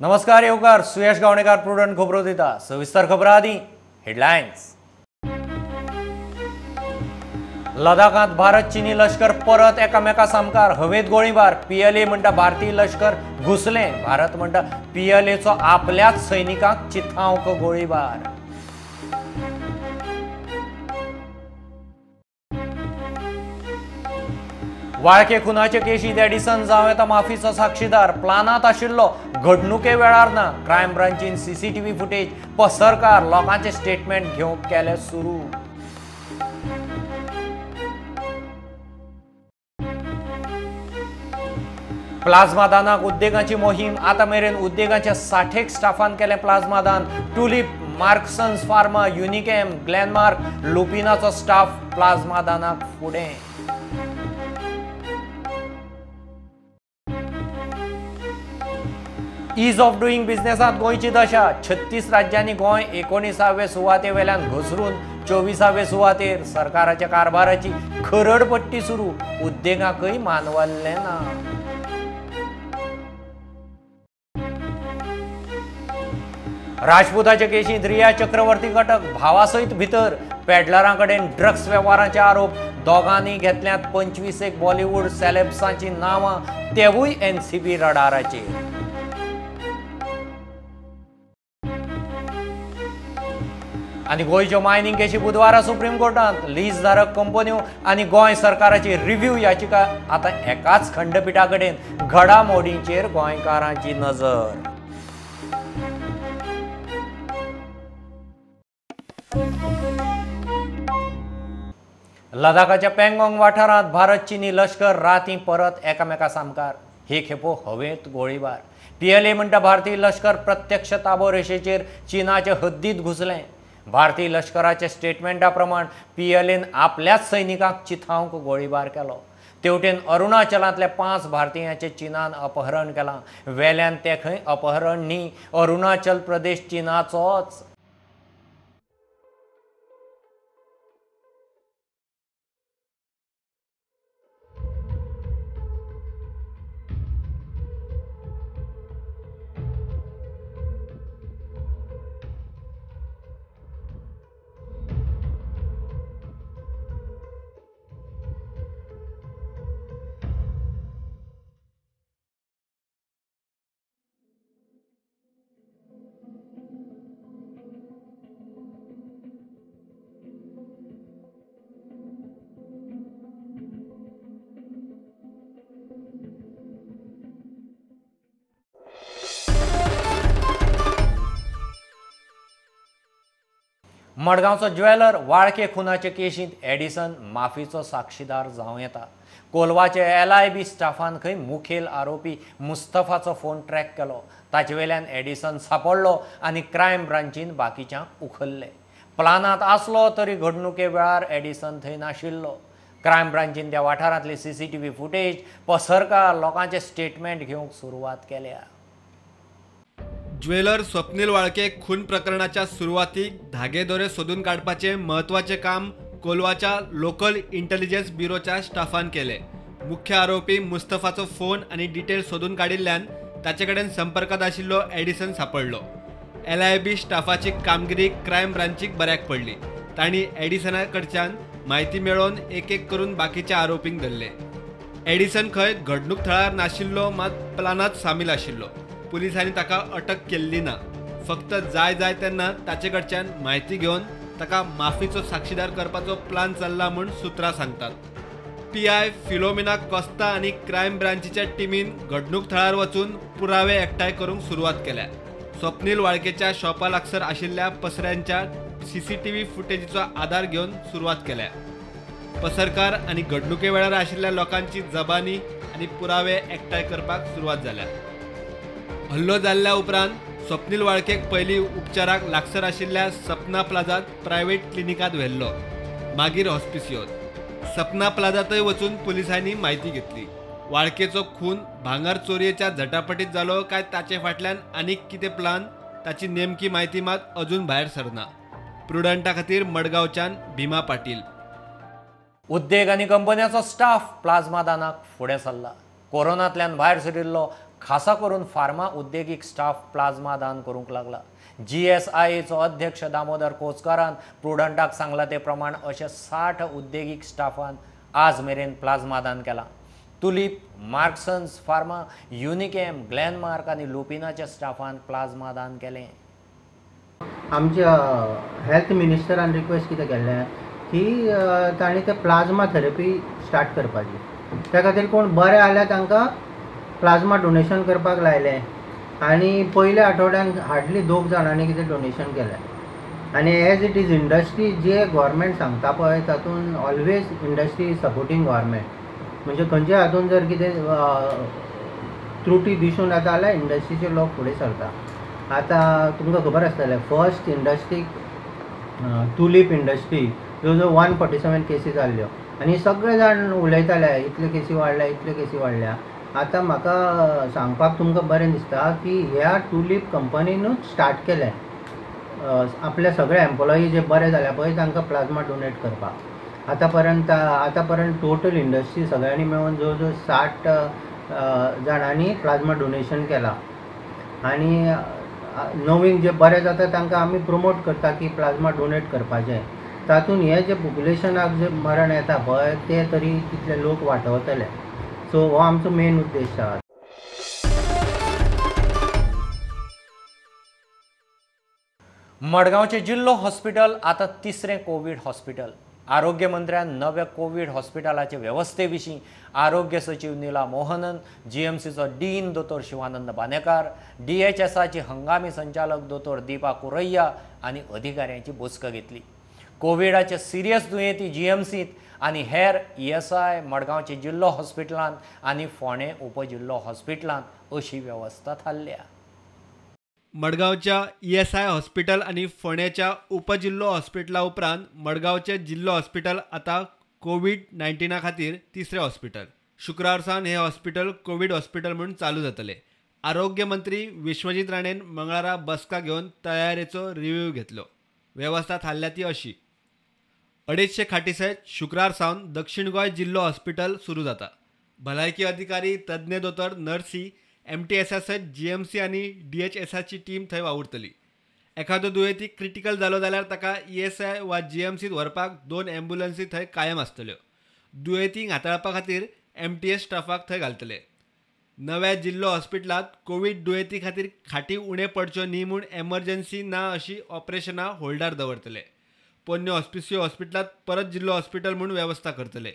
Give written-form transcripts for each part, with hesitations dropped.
नमस्कार येवकार, सुयश गावणेकार प्रुडंट खबरो दिता. सविस्तर खबरां आदी हेडलायन्स. लडाखांत भारत चीनी लश्कर परत एकामेका सामकार, हवेत गोळीबार. पीएलए म्हणटा भारतीय लश्कर घुसलें, भारत म्हणटा पीएलएचो आपल्याच सैनिकांक चिथावंक गोळीबार. वाळके खुनाचे केशींत एडिसन जावं येता माफीचो साक्षीदार, प्लानांत आशिल्लो घडणुके वेळार ना. क्रायम ब्रांचीन सीसीटीव्ही फुटेज, पसरकार लोकांचे स्टेटमेंट घेवंक केले सुरू. प्लाझ्मा दानाक उद्देगाची मोहीम, आतां मेरेन उद्देगाच्या 60 स्टाफान केलें प्लाझ्मा दान. Tulip, Marksans Pharma, Unichem, Glenmark, लुपिनाचो staff plasma दानाक फुडें. Is of doing बिझनेसांत गोंयची दशा, 36 राज्यांनी गोंय 19वे सुवाते वेल्यान घसरून 24वे सुवातेर. सरकाराच्या कारभाराची खरडपट्टी सुरू, उद्देगांकय मानवल्लें ना. राजपुताचे केशींत रिया चक्रवर्ती घटक भावासयत भितर, पेडलरां कडेन ड्रग्स वेव्हाराचे आरोप. दोगांनी घेतल्यात 25 बॉलिवूड सेलेब्सांची नांवां, तेवूय एनसीबी रडाराचेर. आनी गोंयच्यो मायनिंग केशी बुधवारा सुप्रीम कोर्टांत. लीज धारक कंपन्यो आनी गोंय सरकाराची रिव्ह्यू याचिका आतां एकाच खंडपिठा कडेन. घडामोडींचेर गोंयकारांची नजर. लडाखाच्या पेंगोंग वाठारांत भारत चीनी लश्कर रातीं परत एकामेका सामकार, हे खेपो हवेंत गोळीबार. पीएलए म्हणटा भारतीय लश्कर प्रत्यक्ष ताबो रेशेचेर चीनाचे हद्दीत घुसलें. भारतीय लश्कराच्या स्टेटमेंटा प्रमाण पीएलएन आपल्याच सैनिकांक चिथावंक गोळीबार केलो. तेवटेन अरुणाचलांतल्या 5 भारतीयांचें चीनान अपहरण केलां. वेल्यान ते खंय अपहरण न्ही, अरुणाचल प्रदेश चीनाचोच. मडगांवचो ज्वेलर वाळके खुनाचे केशींत एडिसन माफीचो साक्षीदार जावं येता. कोलवाचे एलआयबी स्टाफान खंय मुखेल आरोपी मुस्तफाचो फोन ट्रॅक केलो. ताचे वेल्यान एडिसन सापडलो आनी क्रायम ब्रांचीन बाकीच्यांक उखल्ले. प्लानांत आसलो तरी घडणुके वेळार एडिसन थंय नाशिल्लो. क्रायम ब्रांचीन त्या वाठारांतली सीसीटीव्ही फुटेज, पसरकार लोकांचे स्टेटमेंट घेवंक सुरवात केल्या. ज्वेलर स्वप्नील वाळके खून प्रकरणाच्या सुरवातीक धागेदोरे सोदून काडपाचें म्हत्वाचें काम कोलवाच्या लोकल इंटेलिजन्स ब्युरोच्या स्टाफान केलें. मुख्य आरोपी मुस्तफाचो फोन आनी डिटेल सोदून काडिल्ल्यान ताचे कडेन संपर्कांत आशिल्लो एडिसन सांपडलो. एलआयबी स्टाफाची कामगिरी क्रायम ब्रांचीक बऱ्याक पडली. तांणी एडिसना कडच्यान म्हायती मेळोवन एक एक करून बाकीच्या आरोपींक धरले. एडिसन खंय घडणूक थळार नाशिल्लो, मात प्लानांत सामील आशिल्लो. पुलिसांनी ताका अटक केल्ली ना. फक्त जाय जाय तेन्ना ताचे कडच्यान म्हायती घेवन ताका माफीचो साक्षीदार करपाचो प्लान चल्ला म्हूण सुत्रां सांगतात. पीआय फिलोमिना कोस्ता आनी क्रायम ब्रांचीच्या टिमीन घडणूक थळार वचून पुरावे एकठांय करूंक सुरवात केल्या. स्वप्नील वाळकेच्या शॉपा लागसर आशिल्ल्या पसऱ्यांच्या सीसीटीव्ही फुटेजीचो आदार घेवन सुरवात केल्या. पसरकार आनी घडणुके वेळार आशिल्ल्या लोकांची जबानी आनी पुरावे एकठांय करपाक सुरवात जाल्या. हल्लो जाल्ल्या उपरांत स्वप्नील वाळकेक पयलीं उपचाराक लागसर आशिल्ल्या सपना प्लाझांत प्रायव्हेट क्लिनिकांत व्हेल्लो, मागीर हॉस्पिसियोत. सपना प्लाझांतय वचून पुलिसांनी म्हायती घेतली. वाळकेचो खून भांगर चोरयेच्या झटापटीत जालो काय ताचे फाटल्यान आनीक कितें प्लान, ताची नेमकी म्हायती मात अजून भायर सरना. प्रुडंटा खातीर मडगांवच्यान भीमा पाटील. उद्देग आनी कंपन्यांचो स्टाफ प्लाझ्मा दानाक फुडें सरला. कोरोनांतल्यान भायर सरिल्लो खासा करून फार्मा उद्देगीक स्टाफ प्लाझ्मा दान करूंक लागला. GSIAचो अध्यक्ष दामोदर कोचकारान प्रुडंटाक सांगला ते प्रमाण अशे 60 उद्देगीक स्टाफान आज मेरेन प्लाझ्मा दान केला. Tulip, Marksans pharma, Unichem, Glenmark आनी लुपिनाच्या स्टाफान प्लाझ्मा दान केलें. आमच्या हेल्थ मिनिस्टरान रिक्वेस्ट कितें केल्लें की तांणी ते प्लाझ्मा थेरपी स्टार्ट करपाची. त्या खातीर कोण बरे आल्यार तांकां प्लाझ्मा डोनेशन करपाक लायलें आनी पयल्या आठवड्यान हार्डली 2 जाणांनी कितें डोनेशन केलें. आनी एज it is industry जे गव्हर्मेंट सांगता पळय तातूंत ऑलवेज इंडस्ट्री सपोर्टींग गव्हर्मेंट, म्हणजे खंयच्या हातून जर कितें त्रुटी दिसून येता जाल्यार इंडस्ट्रीचे लोक फुडें सरता. आतां तुमकां खबर आसतलें फर्स्ट इंडस्ट्री तुलीप इंडस्ट्री जवळ जवळ 147 केसी जाल्ल्यो आनी सगळे जाण उलयताले इतले केसी वाडल्या, इतले केसी वाडल्या. आतां म्हाका सांगपाक तुमकां बरें दिसता की ह्या टुलीप कंपनीनूच स्टार्ट केलें आपले सगळे एम्प्लॉई जे बरे जाल्या पळय तांकां प्लाझ्मा डोनेट करपाक. आतां पर्यंत टोटल इंडस्ट्री सगळ्यांनी मेळून जवळ जवळ 60 जाणांनी प्लाझ्मा डोनेशन केलां. आनी नवीन जे बरे जाता तांकां आमी प्रमोट करता की प्लाझ्मा डोनेट करपाचें. तातूंत हें जे पॉप्युलेशनाक जे मरण येता पळय ते तरी तितले लोक वाटवतले. सो हो आमचो मेन उद्देश आसा. मडगांवचें जिल्लो हॉस्पिटल आतां तिसरें कोवीड हॉस्पिटल. आरोग्य मंत्र्यान नव्या कोवीड हॉस्पिटलाचे वेवस्थे विशीं आरोग्य सचीव नीला मोहनन, GMCचो डीन दोतोर शिवानंद बानेकार, DHSाची हंगामी संचालक दोतोर दीपा कुरैया आनी अधिकाऱ्यांची बसका घेतली. कोविडाचे सिरियस दुयेंती GMCंत आनी हेर ESI मडगांवचे जिल्लो हॉस्पिटलांत आनी फोंडें उपजिल्लो हॉस्पिटलांत अशी वेवस्था थारल्या. मडगांवच्या ESI hospital आनी फोंडेच्या उपजिल्लो हॉस्पिटला उपरांत मडगांवचे जिल्लो हॉस्पिटल आतां कोवीड-19 खातीर तिसरें हॉस्पिटल. शुक्रार सावन हें हॉस्पिटल कोवीड हॉस्पिटल म्हूण चालू जातलें. आरोग्य मंत्री विश्वजीत राणेन मंगळारा बसका घेवन तयारेचो रिव्ह्यू घेतलो. वेवस्था थारल्या ती अशी: 250 खाटी सयत शुक्रार सावन दक्षिण गोंय जिल्लो हॉस्पिटल सुरू जाता. भलायकी अधिकारी, तज्ञ दोतोर, नर्सी, MTSA सयत GMC आनी DHSाची टीम थंय वावुरतली. एखादो दुयेंती क्रिटिकल जालो जाल्यार ताका ESI वा GMCत व्हरपाक 2 एम्ब्युलन्सी थंय कायम आसतल्यो. दुयेंतींक हाताळपा खातीर MTS स्टाफाक थंय घालतले. नव्या जिल्लो हॉस्पिटलांत कोवीड दुयेंती खातीर खाटी उणे पडच्यो न्ही म्हूण एमर्जन्सी ना अशी ऑपरेशनां होल्डार दवरतले. पोन्न्यो हॉस्पिसियो हॉस्पिटलांत परत जिल्लो हॉस्पिटल म्हूण वेवस्था करतले.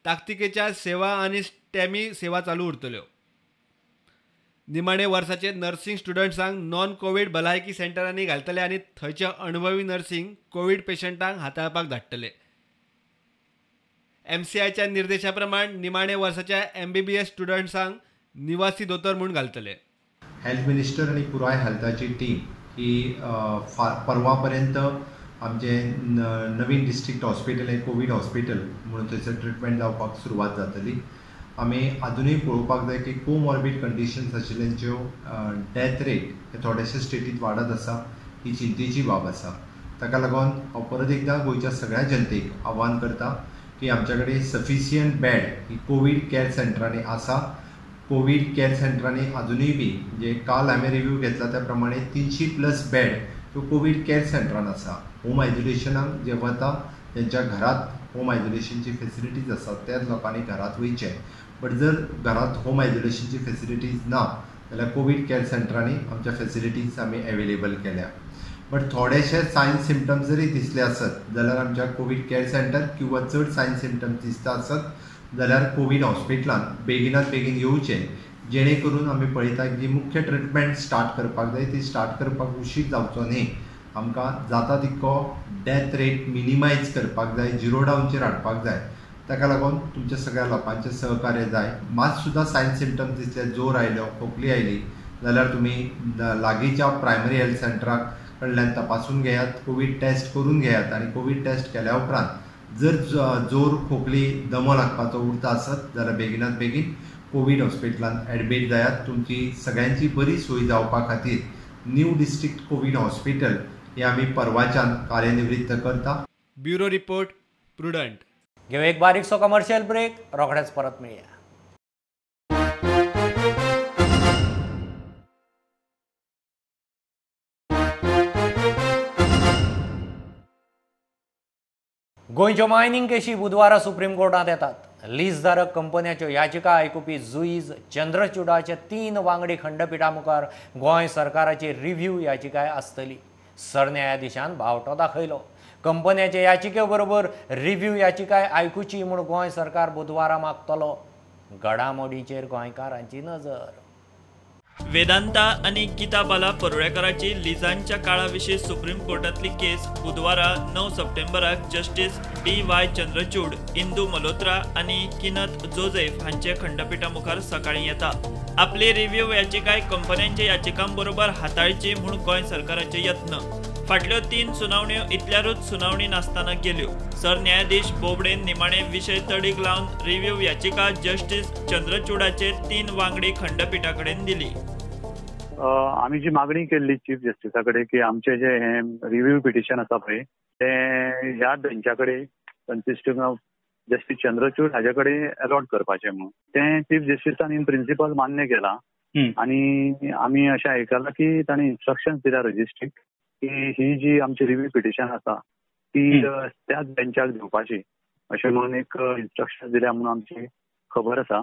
ताकतिकेच्या सेवा आनी स्टॅमी सेवा चालू उरतल्यो. निमाणे वर्साचे नर्सिंग स्टुडंट्सांक नॉन कोवीड भलायकी सेंटरांनी घालतले आनी थंयचे अणभवी नर्सिंग कोवीड पेशंटांक हाताळपाक धाडटले. MCIच्या निर्देशा प्रमाण निमाणे वर्साच्या MBBS स्टुडंट्सांक निवासी दोतोर म्हूण घालतले. हेल्थ मिनिस्टर आनी पुराय हेल्थाची टीम ही परवा पर्यंत आमचें नवीन डिस्ट्रिक्ट हॉस्पिटल हें कोवीड हॉस्पिटल म्हणून थंयसर ट्रिटमेंट जावपाक सुरवात जातली. आमी आजुनूय पळोवपाक जाय की कोमॉर्बीड कंडिशन्स आशिल्ल्यांच्यो डेथ रेट हे थोडेशे स्टेटींत वाडत आसा, ही चिंतेची बाब आसा. ताका लागून हांव परत एकदां गोंयच्या सगळ्या जनतेक आव्हान करता की आमच्या कडेन सफिशियंट बेड ही कोवीड कॅर सेंटरांनी आसा. कोवीड कॅर सेंटरांनी आजुनूय बी म्हणजे काल हांवें रिव्यू घेतला त्या प्रमाणे 300+ बेड ह्यो कोवीड कॅर सेंटरान आसा. होम आयसोलेशनाक जे वता तेंच्या घरांत होम आयसोलेशनची फेसिलिटीज आसा त्याच लोकांनी घरांत वयचें. बट जर घरांत होम आयसोलेशनची फेसिलिटीज ना जाल्यार कोवीड कॅर सेंटरांनी आमच्या फेसिलिटीज आमी एवेलेबल केल्या. बट थोडेशे सायन सिमटम्स जरी दिसले आसत जाल्यार आमच्या कोवीड कॅर सेंटर किंवा चड सायन सिमटम्स दिसता आसत जाल्यार कोवीड हॉस्पिटलांत बेगिनात बेगीन येवचें, जेणे करून आमी पळयता जी मुख्य ट्रिटमेंट स्टार्ट करपाक जाय ती स्टार्ट करपाक उशीर जावचो न्ही. आमकां जाता तितको डेथ रेट मिनिमायज करपाक जाय, झिरो डावनचेर हाडपाक जाय. ताका लागून तुमच्या सगळ्या लोकांचें सहकार्य जाय. मात सुद्दां सायन सिमटम्स दिसले, जोर आयलो, खोकली आयली जाल्यार तुमी लागींच्या प्रायमरी हेल्थ सेंटराक कडल्यान तपासून घेयात, कोवीड टेस्ट करून घेयात आनी कोवीड टेस्ट केल्या उपरांत जर जोर, खोकली, दमो लागपाचो उरता आसत जाल्यार बेगिनात बेगीन कोवीड हॉस्पिटलांत एडमीट जायात. तुमची सगळ्यांची बरी सोय जावपा खातीर न्यू डिस्ट्रिक्ट कोवीड हॉस्पिटल हे आमी परवाच्यान कार्यनिवृत्त करता. Bureau report, Prudent. घेऊ एक बारीकसो कमर्शियल ब्रेक, रोखडेच परत मेळया. गोंयच्यो मायनिंग केशी बुधवारा सुप्रीम कोर्टांत येतात. लीजधारक कंपन्याच्यो याचिका आयकुपी जुईज चंद्रचूडाचे 3 वांगडी खंडपिठा मुखार गोंय सरकाराची रिव्ह्यू याचिकाय आसतली. सरन्यायाधीशान बावटो दाखयलो. कंपन्याचे याचिके बरोबर रिव्ह्यू याचिकाय आयकुची म्हूण गोंय सरकार बुधवारा मागतलो. घडामोडीचेर गोंयकारांची नजर. वेदांता आनी गीता बाला परुळेकराची लिजांच्या काळा विशीं सुप्रीम कोर्टांतली केस बुधवारा 9 सप्टेंबराक जस्टीस डी.वाय. चंद्रचूड, इंदू मल्होत्रा आनी किनत जोझेफ हांचे खंडपिठा मुखार सकाळीं येता. आपली रिव्ह्यू याचिकाय कंपन्यांच्या याचिकां बरोबर हाताळची म्हूण गोंय सरकाराचे यत्न. फाटल्यो 3 सुनावण्यो इतल्यारूच सुनावणी नासतना गेल्यो. सरन्यायाधीश बोबडेन निमाणे विशय तडीक लावन रिव्ह्यू याचिका जस्टीस चंद्रचूडाचे 3 वांगडी खंडपिठा कडेन दिली. आमी जी मागणी केल्ली चीफ जस्टिसा कडेन की आमचे जे हे रिव्ह्यू पिटिशन आसा पळय तें ह्या बेंचा कडेन कन्सिस्टींग ऑफ जस्टीस चंद्रचूड हाजे कडेन अलॉट करपाचें म्हणून तें चीफ जस्टिसान इन प्रिंसिपल मान्य केलां. आनी आमी अशें आयकलां की ताणें इन्स्ट्रक्शन्स दिल्या रजिस्ट्रीक की ही जी आमची रिव्ह्यू पिटिशन आसा ती त्याच बेंचाक दिवपाची अशें म्हणून एक इन्स्ट्रक्शन दिल्या म्हणून आमची खबर आसा.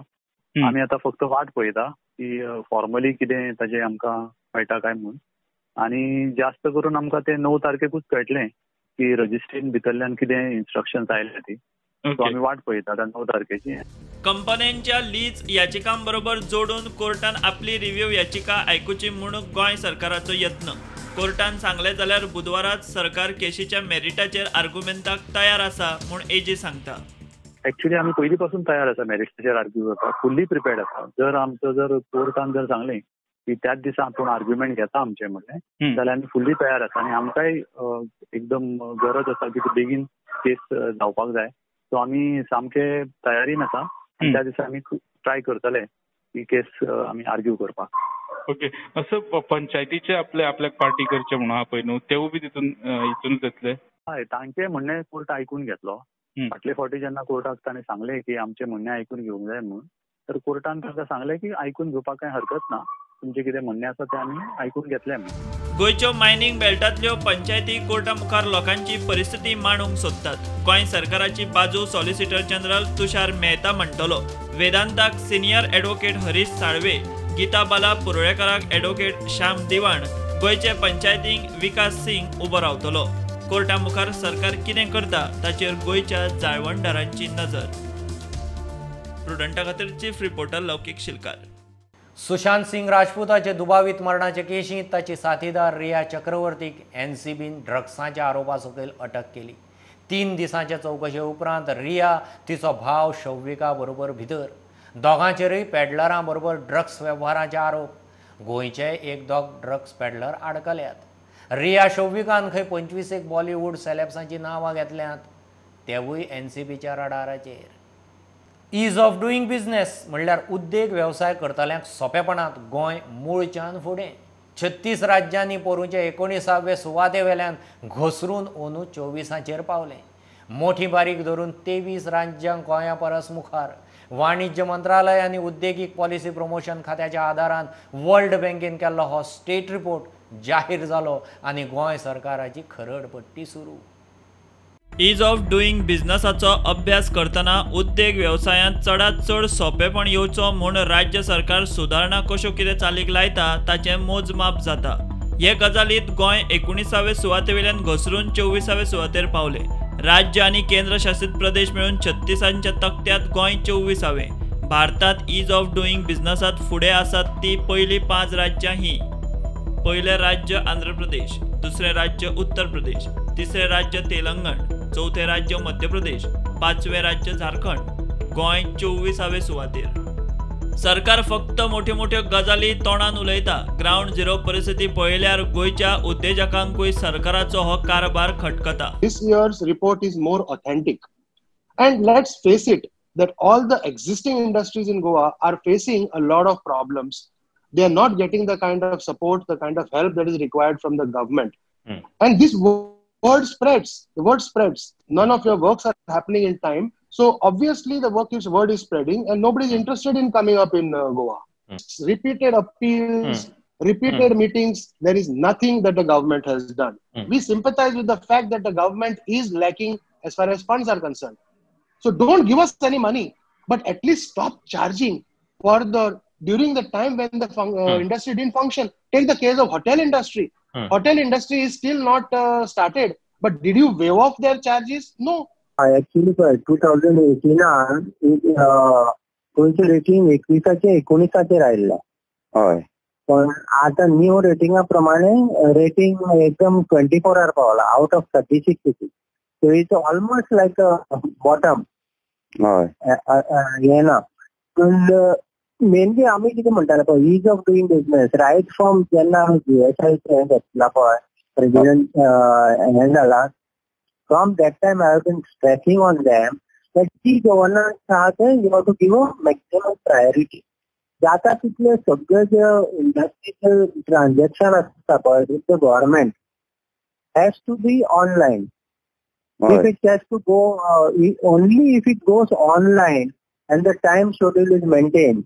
आमी आतां फक्त वाट पळयता की फॉर्मली कितें ताजें आमकां मेळटा काय म्हणून. आनी जास्त करून आमकां तें 9 तारखेकूच कळटलें की रजिस्ट्रीन भितरल्यान कितें इन्स्ट्रक्शन्स आयल्या ती. सो आमी वाट पळयता आतां 9 तारखेची. कंपन्यांच्या लीज याचिकां बरोबर जोडून कोर्टान आपली रिव्ह्यू याचिका आयकुची म्हूण गोंय सरकाराचो यत्न. कोर्टान सांगलें जाल्यार बुधवाराच सरकार केशीच्या मेरिटाचेर आर्ग्युमेंटाक तयार आसा म्हूण एजी सांगता. एक्चुअली आमी पयलीं पासून तयार आसा मेरिटाचेर आर्ग्यू करपाक, फुल्ली प्रिपेर्ड आसा. जर आमचो जर कोर्टान जर सांगलें की त्याच दिसा आपूण आर्ग्युमेंट घेता आमचें म्हणलें जाल्यार आमी फुल्ली तयार आसा. आनी आमकांय एकदम गरज आसा की बेगीन केस जावपाक जाय. सो आमी सामके तयारीन आसा आनी त्या दिसा आमी ट्राय करतले की केस आमी आर्ग्यू करपाक. ओके, असं पंचायतीचे आपले आपल्याक पार्टी करचे म्हणून पळय न्हू तेवूय बी तितून हितूनच येतले. हय, तांचें म्हणणें कोर्ट आयकून घेतलो. फाटले फावटी जेन्ना कोर्टाक ताणें सांगलें की आमचें म्हणणें आयकून घेवंक जाय म्हणून, तर कोर्टान तांकां सांगलें की आयकून घेवपाक कांय हरकत ना, तुमचें कितें म्हणणें आसा तें आमी आयकून घेतलें म्हणून. गोंयच्यो मायनिंग बेल्टांतल्यो पंचायती कोर्टा मुखार लोकांची परिस्थिती मांडूंक सोदतात. गोंय सरकाराची बाजू सॉलिसिटर जनरल तुषार मेहता म्हणटलो. वेदांताक सिनियर ॲडव्होकेट हरीश साळवे, गीता बाला पुरळेकराक ॲडव्होकेट श्याम दिवाण, गोंयचे पंचायतींक विकास सिंग उबो रावतलो. कोर्टा मुखार सरकार कितें करता ताचेर गोंयच्या जाळवणदारांची नजर. प्रुडंटा खातीर चीफ रिपोर्टर लौकीक शिलकार. सुशांत सिंग राजपूताचे दुबावीत मरणाचे केशींत ताची साथीदार रिया चक्रवर्तीक एनसीबीन ड्रग्साच्या आरोपा सकयल अटक केली. 3 दिसांचे चवकशे उपरांत रिया तिचो भाव शौविका बरोबर भितर. दोगांचेरूय पेडलरां बरोबर ड्रग्स वेव्हाराचे आरोप. गोंयचे एक दोग ड्रग्स पेडलर आडकल्यात. रिया शौविकान खंय 25 बॉलिवूड सेलेब्सांची नांवां घेतल्यांत, तेवूय एनसीबीच्या रडाराचेर. ईज ऑफ डुईंग बिझनेस म्हणल्यार उद्देग वेवसाय करतल्यांक सोंपेपणांत गोंय मूळच्यान फुडें. 36 राज्यांनी पोरूंचे 19वे सुवाते वेल्यान घसरून अंदू 24 पावलें. मोठी बारीक धरून 23 राज्यां गोंया परस मुखार. वाणिज्य मंत्रालय आनी उद्देगीक पॉलिसी प्रमोशन खात्याच्या आदारान वर्ल्ड बँकेन केल्लो हो स्टेट रिपोर्ट जाहीर जालो आनी गोंय सरकाराची खरडपट्टी सुरू. ईज ऑफ डुईंग बिझनेसाचो अभ्यास करतना उद्देग वेवसायांत चडांत चड सोंपेपण येवचो म्हूण राज्य सरकार सुदारणा कश्यो कितें चालीक लायता ताचें मोजमाप जाता. हे गजालींत गोंय 19वे सुवातेवेल्यान घसरून 24वे सुवातेर पावलें. राज्य आनी केंद्रशासित प्रदेश मेळून 36च्या तक्त्यांत गोंय 24वें. भारतांत ईज ऑफ डुईंग बिझनेसांत फुडें आसात ती पयलीं 5 राज्यां हीं. पयलें राज्य आंध्र प्रदेश, दुसरें राज्य उत्तर प्रदेश, तिसरें राज्य तेलंगण, चवथें राज्य मध्य प्रदेश, 5वें राज्य झारखंड. गोंय 24वे सुवातेर. सरकार फक्त मोठ्यो मोठ्यो गजाली तोंडान उलयता. ग्रावंड झिरो परिस्थिती पळयल्यार गोंयच्या उद्देजकांकूय सरकाराचो हो कारभार खटकता. This year's report is more authentic. And let's face it that all the existing industries in Goa are facing a lot of problems. They are not getting the kind of support, the kind of help that is required from the government. And this word spreads. The word spreads. None of your works are happening in time. So obviously the word is spreading and nobody is interested in coming up in Goa. Repeated appeals, repeated meetings, there is nothing that the government has done. We sympathize with the fact that the government is lacking as far as funds are concerned. So don't give us any money, but at least stop charging for the during the time when the industry didn't function. Take the case of hotel industry. Hotel industry is still not started, but did you waive off their charges? No. Actually पळय 2018 गोंयचें rating 21 19 आयिल्लें. हय, पण आतां new रेटिंगा प्रमाणे rating एकदम 24 पावला out of 36. So it's almost like a bottom. हय, हें ना. पूण मेनली आमी कितें म्हणटाले पळय, ease of doing business right from जेन्ना आमी जीएसआय हें घेतला पळय प्रेसिडेंट हें जाला, from that time I have been stressing on them that e governance आहा तें you have to give a maximum priority. जाता तितले सगळे जे इंडस्ट्रीचे ट्रान्झॅक्शन आसता पळय with the government has to be online. If it has to go only if it goes online and the time schedule is maintained,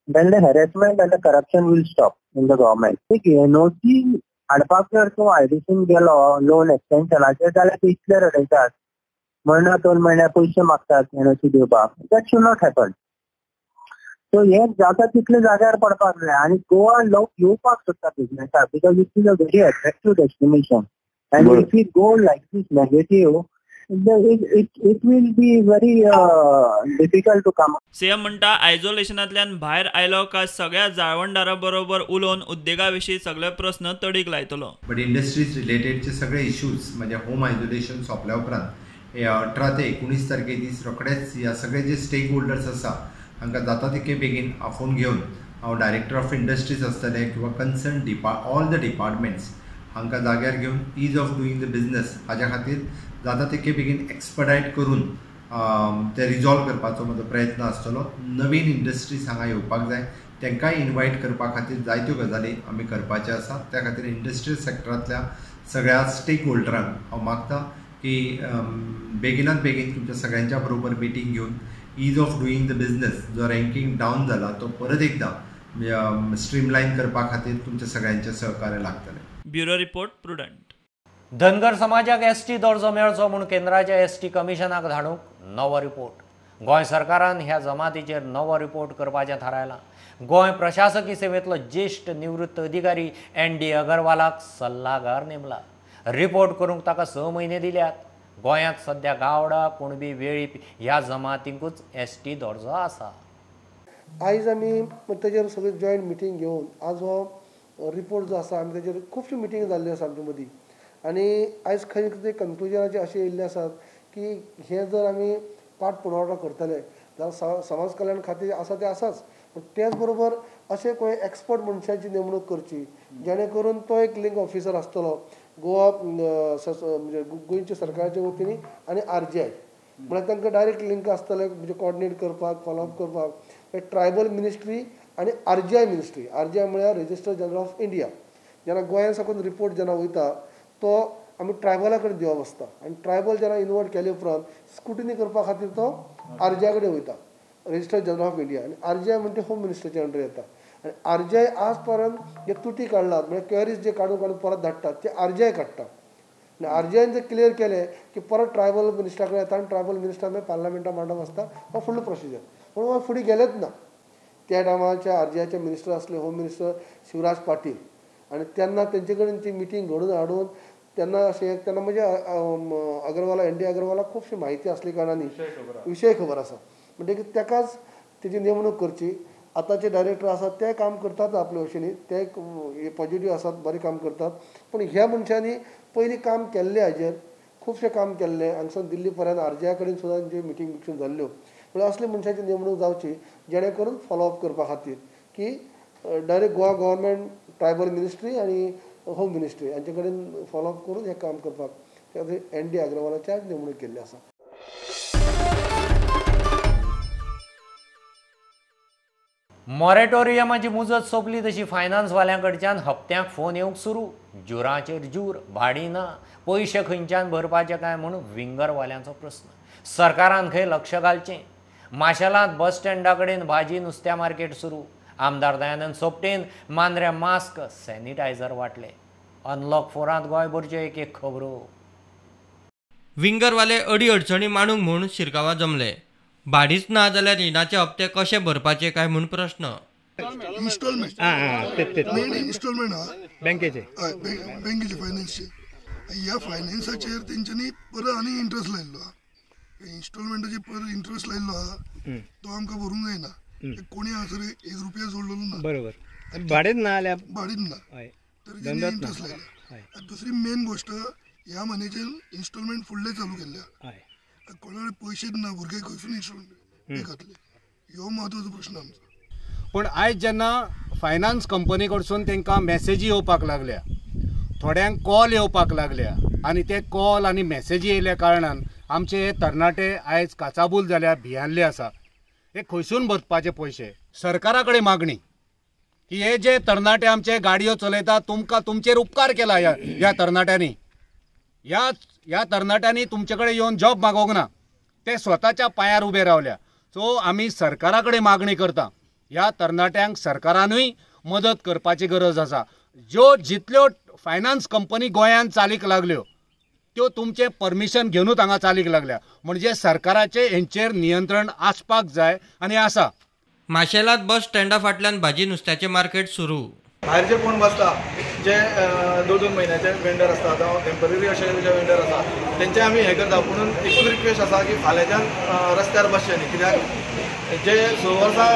then the harassment and the corruption will stop in the government. NOC हाडपाक जर तूं आयडीसीन गेलो loan एक्सटेन्शनाचेर जाल्यार ते इतले रडयतात, म्हयनो 2 म्हयन्या पयशे मागतात एनओसी दिवपाक. That should not happen. So हें जाता तितले जाग्यार पडपाक जाय आनी गोवा लोक येवपाक सोदता बिजनेसाक, because it is a very attractive destination. And if we go like this negative, it will be very difficult to come. CM म्हणटा आयसोलेशनांतल्यान भायर आयलो काय सगळ्या जाळवणदारा बरोबर उलोवन उद्देगा विशीं सगळे प्रस्न तडीक लायतलो. बट इंडस्ट्रीज रिलेटेडचे सगळे इश्यूज म्हणजे होम आयसोलेशन सोंपल्या उपरांत 18 ते 19 तारखे दीस रोखडेच ह्या सगळे जे स्टेक होल्डर्स आसा हांकां जाता तितके बेगीन आफोवन घेवन हांव डायरेक्टर ऑफ इंडस्ट्रीज आसतले किंवा कन्सर्न ऑल the departments हांकां जाग्यार घेवन ease of doing the business हाज्या खातीर जाता तितके बेगीन एक्सपडायट करून ते रिजॉल्व करपाचो म्हजो प्रयत्न आसतलो. नवीन इंडस्ट्रीज हांगा येवपाक जाय, तांकांय इनवायट करपा खातीर जायत्यो गजाली आमी करपाच्यो आसा. त्या खातीर इंडस्ट्रियल सेक्टरांतल्या सगळ्या स्टेक होल्डरांक हांव मागता की बेगिनात बेगीन तुमच्या सगळ्यांच्या बरोबर मिटींग घेवन ease of doing the business जो रँकींग डावन जाला तो परत एकदां स्ट्रीमलायन करपा खातीर तुमच्या सगळ्यांचें सहकार्य लागतलें. Bureau report, Prudent. Dhangar समाजाक एसटी दर्जो मेळचो म्हूण केंद्राच्या एसटी कमिशनाक धाडूंक नवो रिपोर्ट. गोंय सरकारान ह्या जमातीचेर नवो रिपोर्ट करपाचें थारायलां. गोंय प्रशासकी सेवेंतलो ज्येश्ठ निवृत्त अधिकारी एन डी अगरवालाक सल्लागार नेमला. रिपोर्ट करूंक ताका 6 म्हयने दिल्यात. गोंयांत सद्या गावडा, कुणबी, वेळीप ह्या जमातींकूच एसटी दर्जो आसा. आयज आमी ताजेर सगळे जॉयंट मिटींग घेवन आज हो रिपोर्ट जो आसा आमी ताजेर खुबश्यो मिटींग जाल्ल्यो आसा आमचे मदीं आनी आयज खंय कितें कन्क्लुजनाचेर अशें येयल्लें आसात की हें जर आमी पाठ पुरवठो करतले जाल्यार समाज कल्याण खातें आसा तें आसाच, पूण तेच बरोबर अशें खंय एक्सपर्ट मनशाची नेमणूक करची जेणे करून तो एक लिंक ऑफिसर आसतलो गोवा म्हणजे गोंयच्या सरकाराच्या वतीन आनी आरजीआय म्हळ्यार तांकां डायरेक्ट लिंक आसतलें म्हणजे कॉर्डिनेट करपाक, फॉलोअप करपाक. ट्रायबल मिनिस्ट्री आनी आरजीआय मिनिस्ट्री, आरजीआय म्हळ्यार रजिस्टर जनरल ऑफ इंडिया. जेन्ना गोंया साकून रिपोर्ट जेन्ना वयता तो आमी ट्रायबला कडेन दिवप आसता आनी ट्रायबल जेन्ना इन्वॉल्व केले उपरांत स्क्रुटिनी करपा खातीर तो आरजीआय कडेन वयता, रजिस्टर जनरल ऑफ इंडिया. आनी आरजीआय म्हणटा होम मिनिस्ट्रीच्या अंडर येता आनी आरजीआय आज पर्यंत जे तुटी काडलात म्हळ्यार क्वेरीज जे काडून काडून परत धाडटात ते आरजीआय काडटा आनी आरजीआयन जर क्लियर केलें की परत ट्रायबल मिनिस्टरा कडेन येता आनी ट्रायबल मिनिस्टर मागीर पार्लमेंटा मांडप आसता हो फुडलो प्रोसिजर. पूण हो फुडें गेलेच ना. त्या टायमाचे आरजीआयचे मिनिस्टर आसले होम मिनिस्टर शिवराज पाटील आनी तेन्ना तेंचे कडेन ती मिटींग घडोवन हाडून तेन्ना अशें तेन्ना म्हणजे अगरवाला, एन डी अगरवाला खुबशी म्हायती आसली कारणान विशय खबर आसा म्हणटकीर तेकाच तेजी नेमणूक करची. आतांचे डायरेक्टर आसात ते काम करतात आपले भशेन, ते पॉजिटीव आसात, बरें काम करतात, पूण ह्या मनशांनी पयलीं काम केल्लें हाजेर खुबशें काम केल्लें हांगसून दिल्ली पर्यंत आरजीआय कडेन सुद्दां तांच्यो मिटींग बिटींग जाल्ल्यो. म्हणल्यार असले मनशाची नेमणूक जावची जेणे करून फॉलोअप करपा खातीर की direct Goa government, tribal ministry आनी होम मिनिस्ट्री हांचे कडेन फॉलोअप करून हें काम करपाक त्या खातीर एन डी अग्रवालाची आज नेमणूक केल्ली आसा. मॉरेटोरियमाची मुजत सोंपली तशी फायनान्सवाल्यां कडच्यान हप्त्यांक फोन येवंक सुरू. जुराचेर जूर, भाडी ना, पयशे खंयच्यान भरपाचे काय म्हूण विंगरवाल्यांचो प्रस्न. सरकारान खंय लक्ष घालचें. माशेलांत बस स्टँडा कडेन भाजी नुस्त्या मार्केट सुरू. आमदार दयानंद सोपटेन मांद्र्या मास्क, सॅनिटायझर वांटले. अनलॉक 4 गोंयभरच्यो एक एक खबरो. विंगरवाले अडी अडचणी मांडूंक म्हूण शिरगांवां जमले. भाडीच ना जाल्यार रिणाचे हप्ते कशे भरपाचे काय म्हूण प्रश्न. इन्स्टॉलमेंट इन्स्टॉलमेंट आहा बँकेचे, बँकेचे फायनान्सचे. ह्या फायनान्साचेर तेंच्यांनी परत आनी इंट्रस्ट लायिल्लो आहा. इन्स्टॉलमेंटाचेर परत इंट्रस्ट लायिल्लो आहा तो आमकां भरूंक जायना. कोणी हांगासर एक रुपया जोडलेलो ना. बरोबर, भाडेच ना जाल्यार भाडीच ना तर तेंच्यांनी इंट्रस्ट लायला. दुसरी मेन गोश्ट, ह्या म्हयन्याचे इन्स्टॉलमेंट फुडले चालू केल्ले आहा. कोणा पयशेच ना, भुरगे खंयसून इन्स्टॉलमेंट पे करतले, ह्यो म्हत्वाचो प्रश्न आमचो. पूण आयज जेन्ना फायनान्स कंपनी कडसून तांकां मॅसेजी येवपाक लागल्या, थोड्यांक कॉल येवपाक लागल्या आनी ते कॉल आनी मॅसेजी येयल्या कारणान आमचे हे तरणाटे आयज काचाबूल जाल्या, भियानले आसा. हे खंयसून भरपाचे पयशे? सरकारा कडेन मागणी की हे जे तरणाटे आमचे गाडयो चलयता, तुमकां तुमचेर उपकार केला ह्या तरणाट्यांनी. ह्या तरणाट्यांनी तुमचे कडेन येवन जॉब मागोवंक ना, ते स्वताच्या पांयार उबे रावल्या. सो आमी सरकारा कडेन मागणी करता, ह्या तरणाट्यांक सरकारानूय मदत करपाची गरज आसा. ज्यो जितल्यो फायनान्स कंपनी गोंयांत चालीक लागल्यो त्यो तुमचें परमिशन घेवनूच हांगा चालीक लागल्या, म्हणजे सरकाराचें हेंचेर नियंत्रण आसपाक जाय आनी आसा. माशेलांत बस स्टँडा फाटल्यान भाजी नुस्त्याचें मार्केट सुरू. भायर जे कोण बसता, जे 2-2 म्हयन्याचे वेंडर आसता जावं टेंपररी अशे जे वेंडर आसा तेंचे आमी हें करता. पुणून एकूच रिक्वेस्ट आसा की फाल्यांच्यान रस्त्यार बसचें न्ही, कित्याक जे 6 वर्सां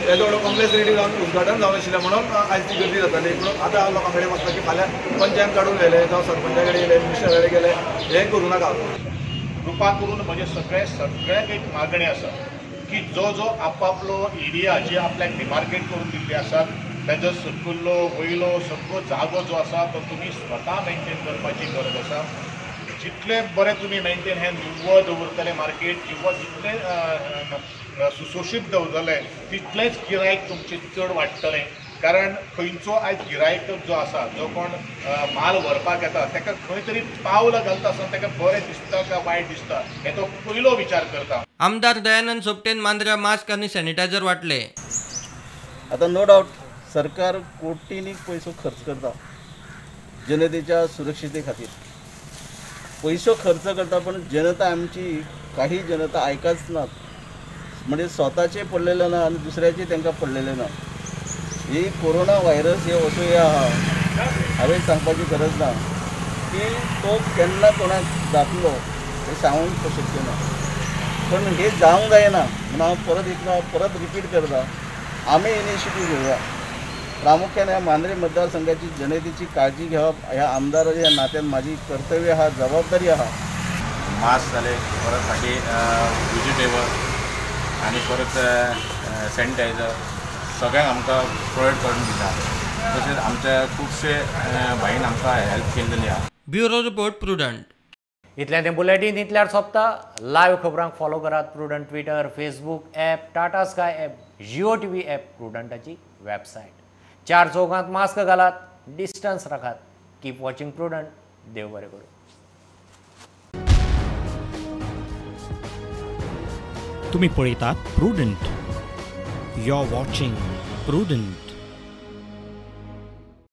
येदो व्हडलो कॉम्प्लेक्स रेडी जावन उद्घाटन जावन आशिल्लें म्हणून आयज ती गर्दी जाताली. पूण आतां लोकां कडेन वचता की फाल्यां पंचायत काडून व्हेलें जावं सरपंचा कडेन गेले, मिनिस्टरा कडेन गेले, हें करूं नाका. कृपा करून म्हजें सगळ्यांक एक मागणी आसा की जो जो आपापलो एरिया जी आपल्याक डिमार्केट करून दिल्ली आसात ताजो सकयलो वयलो सगळो जागो जो आसा तो तुमी स्वता मेनटेन करपाची गरज आसा. जितले बरें तुमी मेनटेन हें निव्वळ दवरतले मार्केट किंवा जितले सुशोशीत दवरतले तितलेंच गिरायक तुमचें चड वाडटलें. कारण खंयचो आयज गिरायक जो आसा, जो कोण माल व्हरपाक येता ताका खंय तरी पावल घालता आसतना ताका बरें दिसता काय वायट दिसता हें तो पयलो विचार करता. आमदार दयानंद सोपटेन मांद्र्या मास्क आनी सॅनिटायझर वांटले. आतां नो डावट सरकार कोटींनी पयसो खर्च करता जनतेच्या सुरक्षिते खातीर, पयसो खर्च करता, पण जनता आमची काही जनता आयकाच ना. म्हणजे स्वताचे पडलेले ना आनी दुसऱ्याचे तांकां पडलेले ना. ही कोरोना व्हायरस हे असो हे आहा, हांवें सांगपाची गरज ना की तो केन्ना कोणाक जातलो हें सांगूंक शक्य ना. पण हे जावंक जायना म्हणून हांव परत एकदां परत रिपीट करता, आमी इनिशिएटीव घेवया. प्रामुख्यान ह्या मांद्रे मतदारसंघाची जनतेची काळजी घेवप ह्या आमदाराच्या ह्या नात्यान माझी कर्तव्य आहा, जबाबदारी आहा. मास्क जाले, परत फाटी वेजिटेबल आनी परत सॅनिटायझर सगळ्यांक आमकां प्रोवायड करून दिता. तशेंच आमच्या खुबशे भाईन आमकां हेल्प केल्लेली आहा. Bureau report, Prudent. इतलें तें बुलेटीन इतल्यार सोंपता. लायव्ह खबरांक फॉलो करात Prudent Twitter, Facebook app, Tata Sky app, Jio TV app, प्रुडंटाची website. 4 चौगांत mask घालात, डिस्टन्स राखात. Keep watching Prudent. देव बरें करूं. तुम्ही पळयतात Prudent. You are watching Prudent.